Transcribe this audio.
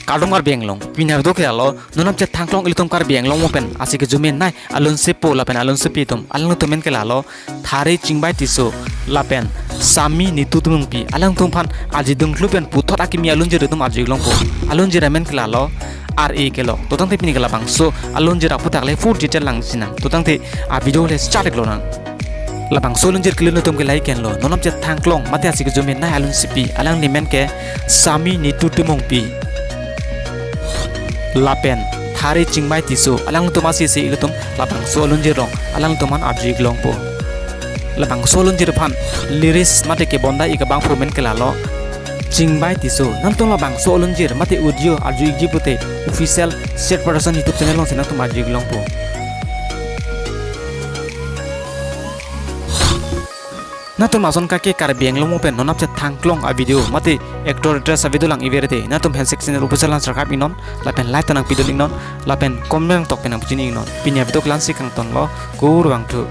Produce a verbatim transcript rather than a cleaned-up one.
Kardom Karbi Anglong, pini avideo ke lalo, non apchet thangklong ilitum Karbi Anglong mo pen, ase kejume nei, alun sepo lapen alun sepi atum, alangtum amen ke lalo, Thare Chingbai Tisso, lapen, Sami Nitu Timungpi, alangtum aphan, arjudun klu pen puthot akimi alunjir atum arju-ik longpo, alunjir amen ke lalo, R A Kelok, to tangte pini ke labangso, alunjir aphuthak le full detail lang sinang, to tangte, avideo le start ik lonang. Labangso alunjir kelun atum ke lahei henlo, non apchet thangklong, mate ase kejume nei alun sepi, alangli amen ke Sami Nitu Timungpi. Lapen, Thare Chingbai Tisso, alangtum ase isi ilitum, labangso alunjir along, alangtum aphan arju-ik longpo. Labangso alunjir aphan, lyrics mate kebonda-ik abangphu amen ke lalo, Chingbai Tisso, nangtum labangso alunjir, mate audio, arju-ikji pute, official, State Production YouTube channel alongsi nangtum arju-ik longpo. Nangtum lason kake Karbi Anglong mo pen non apchet thangklong avideo mate actor actress avideo lang iver te nangtum handshake channel official nang subscribe iknon lapen like ta nangpidun iknon lapen comment tok pen nangpachin iknon. Pini avideo ke la-ansi kangtonlo, kurvangthu.